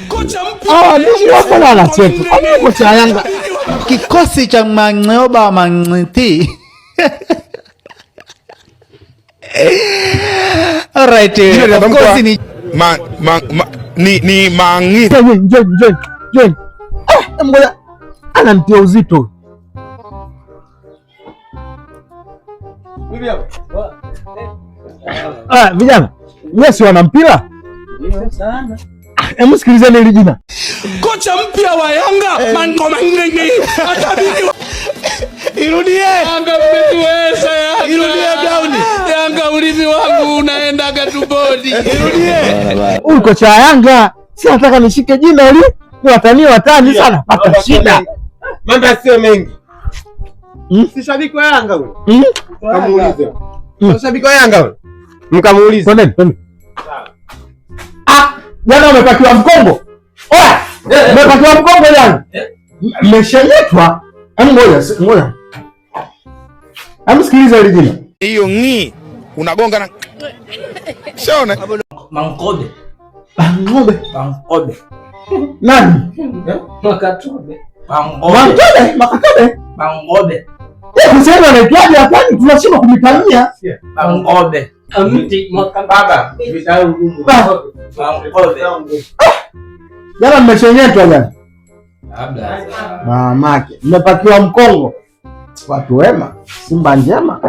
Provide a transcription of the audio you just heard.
Kocha mpya Hawa waandishi wako na wanacheka. Kwa nini kocha wa Yanga? Kikosi cha Mang'oba Mang'ti. Alright, Jina of linatamkwa course ni ma, ma, ma, ni Mangi. Njoo, njoo, njoo, njoo. Eh, ngoja. Anamtia uzito. Ah, vijana, nyie si wana mpira? Hebu sikilizeni hili jina. Kocha mpya wa Yanga Mango Mangenge atabiri. Irudie. Yanga mmetuweza Yanga. Irudie Brown. Yanga ulimi wangu unaendaga tumboni. Irudie. Huyu kocha wa Yanga, si nataka nishike jina ili ni watani watani sana, pata shida. Mambo sio mengi. Mm? Si shabiki wa Yanga huyo. Mm? Kamuulize. Mm. Si shabiki wa Yanga huyo. Mkamuulize. Twendeni, twendeni. Ah, jana umepakiwa mkongo. Oya, umepakiwa mkongo jana. Mmeshaletwa. Hebu ngoja, ngoja. Hebu sikiliza hili jina. Hiyo ngi unagonga na Shona. Mankobe. Ng'ombe. Mankobe. Nani? Makatobe. Mangobe. Mankobe, Makatobe. Mangobe. Eh, kusema anaitwaje hapa? Tunashindwa kumitamia. Mangobe. Mti Baba, Mangobe. Jana mmeshenyetwa jana. Labda. Mamake, mmepakiwa mkongo. Watu wema, Simba njema.